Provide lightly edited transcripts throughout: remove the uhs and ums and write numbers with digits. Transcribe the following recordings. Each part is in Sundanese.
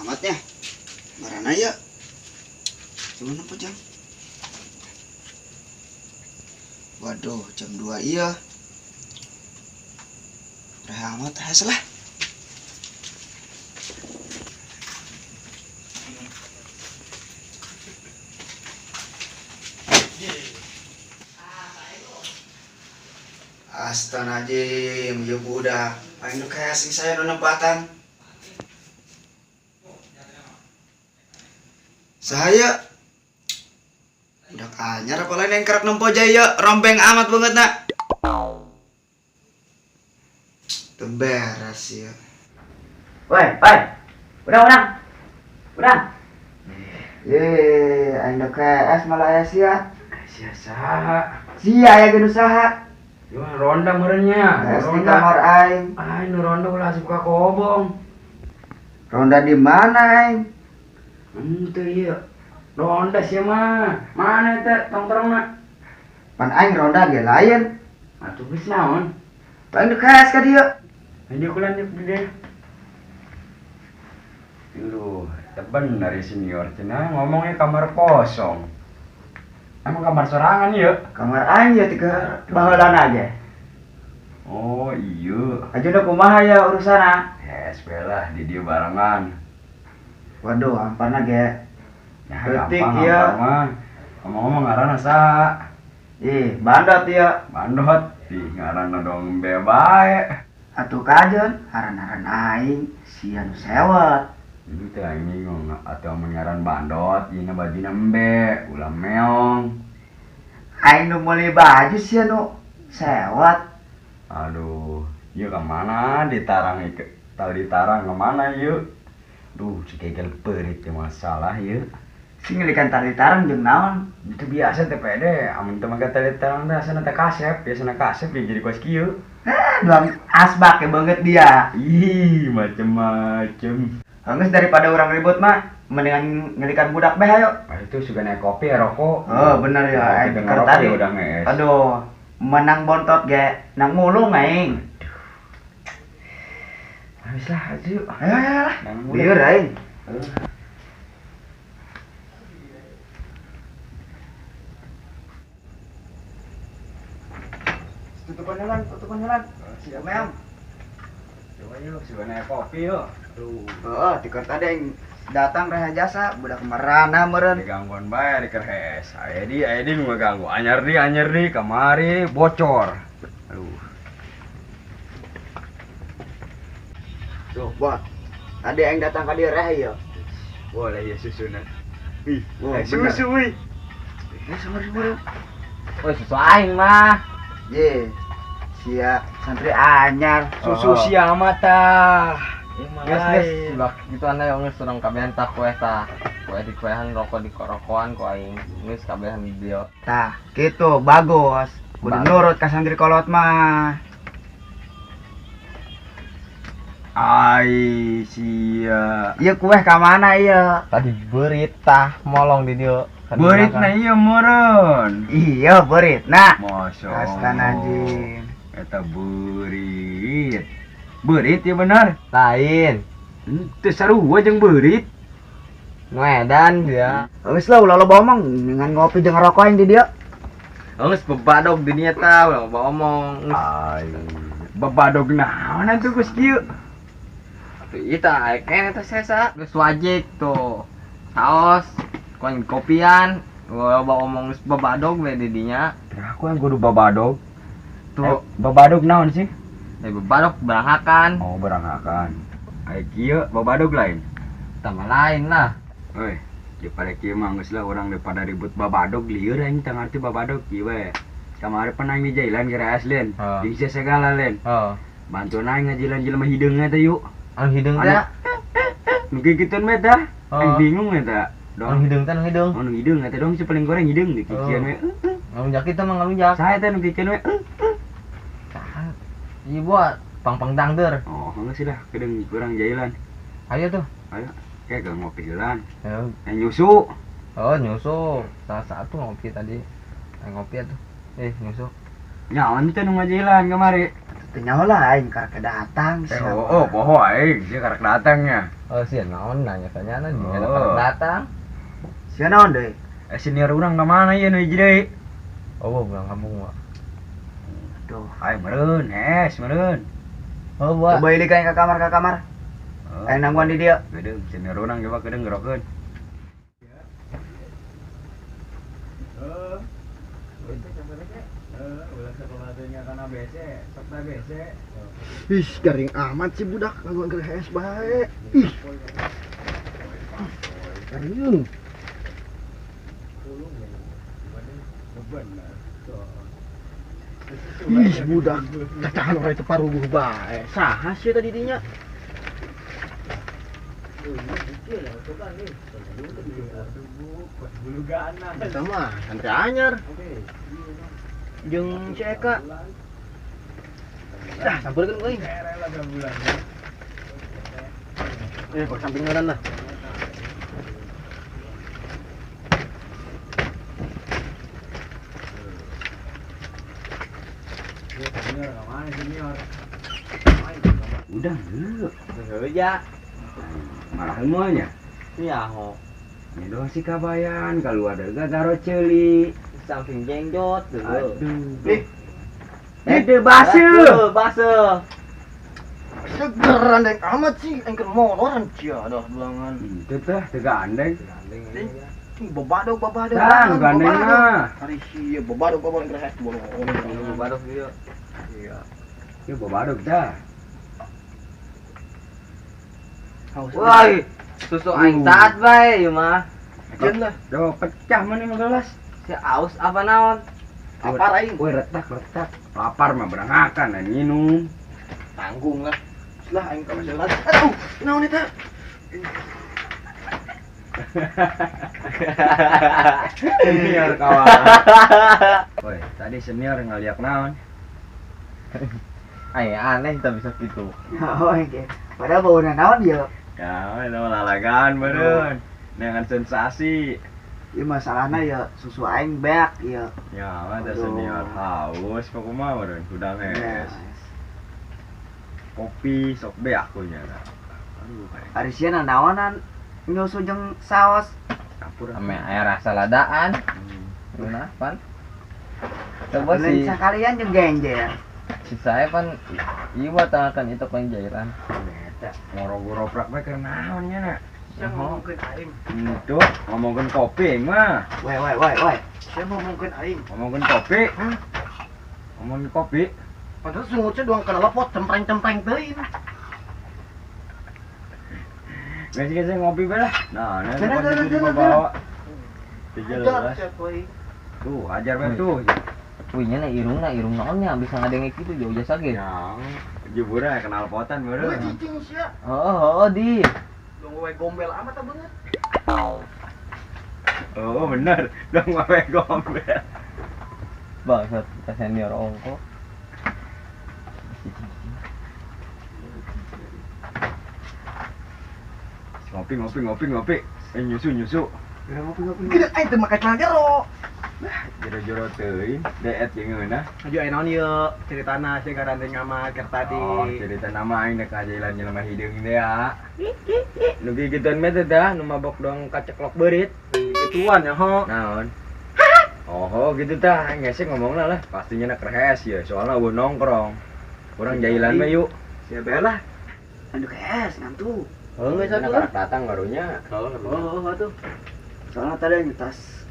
Amatnya marana ya cuma nempo jam. Waduh, jam 2 iya. Amat hasil lah. Astagfirullahaladzim, ya budak aing nu kayak sing saya nu nempatan. Saya udah anyar apa lain yang kerap nempo jaya rombeng amat banget nak. Beres ya. Woi, woi. Udah. Ye, aing dok KS malah aya sia. Sia saha? Sia aya geus usaha. Yo ronda meureunnya. Ronda di kamar aing. Aing nu ronda ulah asup ka kobong. Ronda di mana aing? Henteu ieu. Ronda sia mah. Mana eta tongkrongna? Pan aing ronda ge lain. Atuh geus naon? Aing dok KS ka dieu. Ini kulan dia. Duh, bener senior cenah ngomongnya kamar kosong. Emang kamar sorangan ya? Kamar aing ya tiga baheulana aja. Oh iya. Aja kumaha ya urusana? Yes, lah di dia barengan. Waduh, amparna ge. Ya, Ketik ya. Ngomong-ngomong ngaranna saha? Ih, bandot ya. Bandot. Ih, ngaranna dong be bae. Atuh kajen, haran-haran aing sia nu sewot. Ini teh aing bingung atuh amun ngaran bandot, dina bajuna embe, ulah meong. Aing nu meuli baju sia nu sewot. Aduh, ieu ka mana ditarang ieu? Tali tarang ka mana ieu? Duh, cekegel peurit teh masalah ieu. Sing ngelikan tali tarang jeung naon? Itu biasa teh pede, amun teu make tali tarang teh asana teh kasep, biasana kasep jadi kos kieu. Doang asbak ya banget dia. Ih, macem-macem. Geus daripada orang ribut mah mendingan ngelikan budak beh ayo. Ah, itu suka naik kopi ya rokok. Oh, bener ya. Aing tadi udah ngees. Aduh, menang bontot ge, nang mulung aing. Habis lah, ayo. Ayo, ayo lah. Lieur aing. Tutupan jalan. Siap, Mem. Coba yuk, suka naik kopi yuk. Aduh. Heeh, tikar tadi yang datang reha jasa, budak merana meureun. Digangguan bae dikerhes. Aya di nu ngaganggu. Anyar di kamari bocor. Aduh. Tuh, bot. Tadi yang datang ka dieu reh ieu. Boleh ya susuna. Ih, susu euy. Sumur-sumur. Woi, susu aing mah. Ye. Sia santri anyar susu sia mata. Geus bak gitu anda yang geus urang kabehan tah kue tah. Kue di kuehan rokok di rokokan ku aing. Geus kabehan di dieu. Tah, kitu bagus. Kudu nurut ka santri kolot mah. Ai sia. Ieu kue ka mana ieu? Tadi beurit tah molong di dieu. Beuritna ieu meureun. Iya beuritna. Masya Astagfirullahaladzim. Eta beurit. Beurit ya bener? Lain. Teu sarua jeung beurit. Nu edan dia. Geus lah ulah loba omong dengan ngopi jeung rokok aing di dieu. Geus bebadog di dieu tah ulah loba omong. Ai, bebadog naon atuh geus kieu? Atuh ieu tah aya keneh teh sesa. Geus wajik tuh. Saos, kuang kopian, ulah loba omong geus bebadog we di dinya. Tah aku yang kudu babadog. Tuh, babadog naon sih? Babadog beranghakan. Oh, beranghakan. Ai kieu babadog lain. Tambah lain lah. Oi, daripada kieu mah geus lah urang daripada ribut babadog lieur aing teu ngarti babadog kieu we. Kamari pan aing dijailan geura aslin. Jeung sia sagala lain. Heeh. Bantuan aing ngajilan jelema hideung teh yuk. Anu hideung teh? Nu kikituan we tah. Aing bingung we tah. Anu hideung teh anu hideung. Anu hideung eta dong si paling goreng hideung dikikian we. Ngalunjak kita mah ngalunjak. Saha eta nu kikian we? Iya buat pang-pang dangder. Oh, enggak sih lah, kedeng kurang jailan. Ayo tuh. Ayo, kayak gak ngopi heula. Ayo. Nyusu. Oh, nyusu. Salah satu ngopi tadi. Ayo ngopi atuh. Nyusu. Nyaon teh nu ngajahilan kamari. Teu nyaho lah aing karek datang. Oh, poho aing sia karek datang nya. Oh, sia naon nanya tanyana jeung ada karek datang. Sia naon deui? Senior urang ka mana ieu nu hiji deui? Oh, pulang kampung mah. Aduh, aing meureun, hes meureun. Oh, buat. Coba ilik aing ka kamar. Aing nangguan di dieu. Geudeung senior urang coba geudeung gerokeun. Ih, garing amat sih budak, gangguan keur hees bae. Ih. Garing. Ih, budak, cacahan orang itu paruguh bae. Saha sih tadi dinya? Eta mah santri anyar. Jeung si Eka. Dah, sampeurkeun ku aing. Kok samping ngaran lah. Udah, heuh. Heuh ya. Malah semuanya. Iya, ho. Nyedoh si kabayan keluar dari garo ceuli. Samping jenggot tuh. Aduh. Ide basuh. Basuh. Seger andeng amat sih, aing keur monoran cia dah duangan. Itu teh teu gandeng. Babadog babadog. Tah, gandeng mah. Ari sia babadog babadog keur hees bolong. Babadog ieu. Iya. Ieu babadog tah. Woi, susu aing taat bae ieu mah. Jeung lah. Duh, pecah mana mah gelas. Si aus apa naon? Lapar aing. Woi, retak-retak. Lapar mah berangakan aing minum. Tanggung lah. Lah aing ka masih lagi. Aduh, naon eta? Senior kawan. Woi, tadi senior ngaliak naon? Ay, aneh tak bisa gitu. Oh, oke. Padahal bauna naon ieu? Ya, itu lalagan meureun. Dengan sensasi. Ieu masalahna ya susu aing beak ieu. Ya, ada senior haus kumaha meureun hudang hees. Kopi sok beak ku nya. Aduh, ari sia naonan nyusu jeung saos. Campur ame aya rasa ladaan. Nah, pan. Coba sih. Sekalian jeung genjer. Si saya pan ieu tangakan itu penjairan. Eta ngoro-goro prak bae keur naon nya na? Sia ngomongkeun aing. Itu ngomongkeun kopi mah. Woi woi woi woi. Sia ngomongkeun aing. Ngomongkeun kopi. Hah? Ngomongin kopi. Padahal sungutnya doang kana lepot cempreng-cempreng teuing. Geus ngopi bae lah. Nah, nah dibawa. Jelas. Tuh, ajar bae tuh. Wih, nya irungna irung naonnya bisa ngadenge kitu jauh jasa ge. Ya, jebura kenal potan meureun. Wih, cicing sia. Oh, oh, di. Dong we gombel amat banget. Oh, bener. Dong we gombel. Bangsat, kita senior ongko. Ngopi ngopi ngopi ngopi. Nyusu nyusu. Ngopi ngopi. Gede aing teu make celana jero. Jero-jero teuing, deet jeung ngeunah. Aju aya naon ieu ceritana sia garandeng amat keur tadi. Oh, cerita nama aing dek ngajailan jelema hideung teh ya. Nu gigituan mah teh dah, nu mabok doang kaceklok beurit. Gituan ya ho. Naon? Oh, gitu tah, aing gesek ngomongna lah. Pastinya nak rehes ya, soalna eueuh nongkrong. Urang jailan mah yuk. Sia bae lah. Aduh kees ngantuk. Oh, geus atuh. Datang barunya. Oh, oh, atuh. Soalna tadi nyetas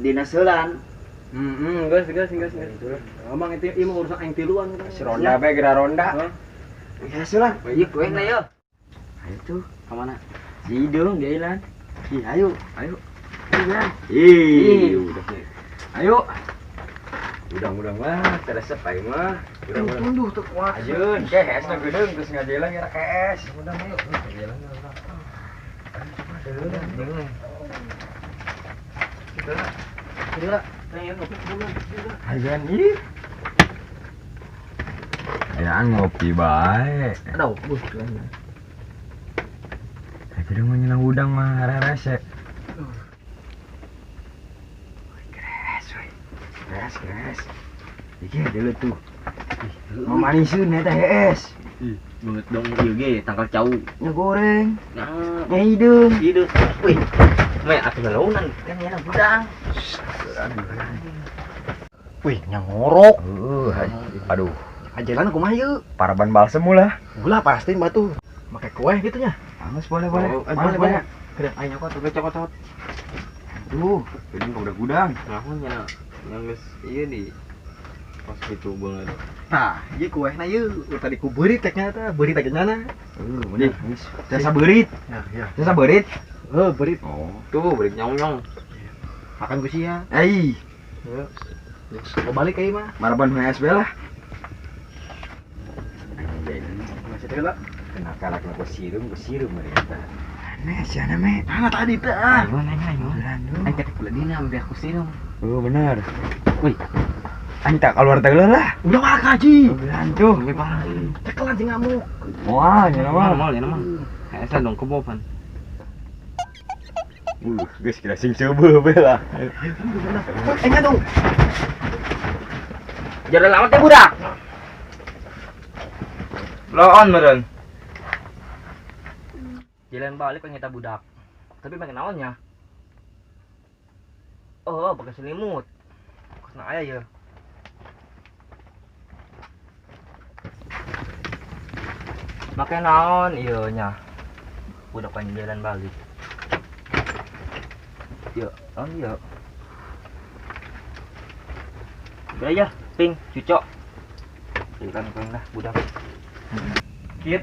dinas heulan. Geus geus geus geus. Emang itu ieu mah urusan aing tiluan gitu. Si ronda bae geura ronda. Geus heulan. Ieu kueh na yo. Ayo tuh, ka mana? Si Hidung jailan. Ih, ayo. Ayo. Ayo. Ih, udah. Ayo. Udang-udang mah teresep aing mah. Udang-udang. Tunduh teu kuat. Ajeun, kees na geudeung terus ngajailan ngera kees. Udang ayo, ngajailan ngera. Ajeun ih. Ayaan ngopi bae. Aduh, buh. Jadi mah nyelang udang mah rese. Keres we. Keres, keres. Iki dulu tuh. Mamaniseun eta hees. Ih, banget dong ieu ge tangkal cau. Nya goreng. Nah, nya hideung. Hideung. Wih. Meh atuh galaunan kan nya budang. Wih, nya ngorok. Aduh. Ajalan kumaha ieu? Paraban balsem ulah. Ulah pasti batu. Make kue gitu nya. Angus boleh boleh. Oh, boleh boleh. Kedang aing nyokot tapi cokot. Aduh, ini udah gudang. Naon nya? Yang geus ieu di pas gitu banget. Tah, ieu kuehna ieu tadi ku beurit teh nya teh, beurit teh nyana. Heuh, bener. Geus. Jasa beurit. Ya, ya. Jasa beurit. Heuh, beurit. Oh, tuh beurit nyong-nyong. Makan ku sia. Ai. Heeh. Mau balik ka ieu mah. Maraban HSB lah. Masih teh lah. Kenapa laki ku sirum mereka. Aneh sih aneh me. Mana tadi teh ah. Ayo neng ayo. Aing teh kula dina ambil aku sirum. Oh benar. Wih. Aing tak keluar teh lah. Udah mah kaji. Tuh. Sampai parah. Cekelan sih ngamuk. Moal nya mah. Moal nya mah. Hese dong kebopan. Geus kira sing coba we lah. Eh nya dong. Jalan lawan teh budak. Lawan meureun. Jalan balik kan nyata budak. Tapi pakai naonnya? Oh, pakai selimut. Kosna aya ya. Pakai naon ieu nya. Budak kan jalan balik. Yo, oh iya. Udah ya, ping, cucok. Jalan kau lah budak. Kieu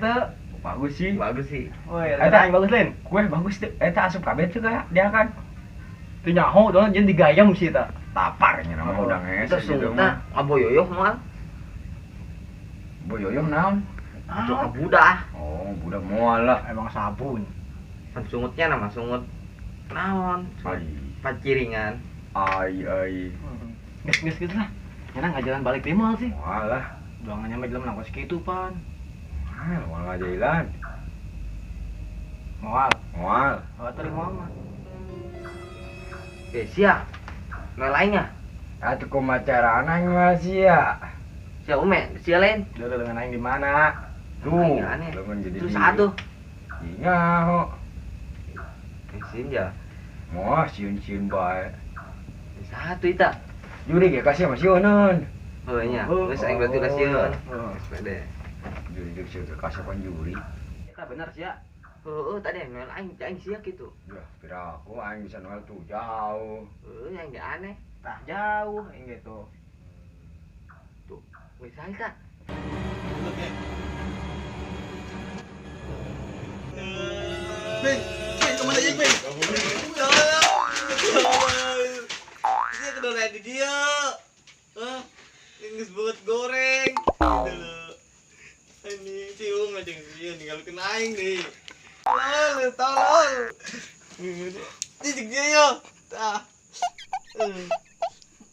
bagus sih. Bagus sih. Woi, eta aing bagus lain. Kue bagus tuh. Eta asup kabeh tuh kayak dia kan. Teu nyaho dong jeung digayam sih eta. Tapar nya nama udang es gitu mah. Ngaboyoyoh moal. Boyoyoh naon? Atuh budak. Oh, budak moal lah. Emang sabun. Pan sungutnya nama sungut naon? Paciringan. Ai ai. Geus geus geus lah. Nyana ngajalan balik di mall sih. Moal lah. Doangannya mah jelema nangkos kitu pan. Ah, moal ngajailan. Moal. Moal. Oh, tadi moal mah. Eh, sia. Noel aing ah. Atuh kumaha carana aing mah sia. Sia ume, sia lain. Udah lengan aing di mana? Tuh, lengan jadi. Terus satu. Inga ho. Sieun ya. Moal sieun-sieun bae. Satu eta. Juri ge kasih mah sieuneun. Heuh nya, geus aing berarti ulah sieun. Geus pede. Juri jeung sieun kasih pan juri. Eta bener sia. Heuh, tadi noel aing aing sia kitu. Ya, pira aku aing bisa noel tuh jauh. Heuh, yang ge aneh. Tah jauh aing gitu. Tuh, geus sae ta. Bing, bing kemana aja, Bing? Dia kedorai di dia. Hah? Geus banget goreng. Gitu loh. Ini cium aja dia ninggalkeun aing nih. Tolol, tolol. Ini jeung dia yo. Tah.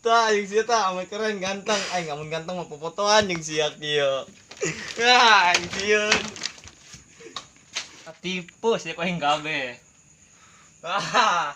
Tah jeung sia tah ame keren ganteng. Aing amun ganteng mah popotoan jeung sia kieu. Wah, aing sieun. Tipu sih kau aing gabe. Ah.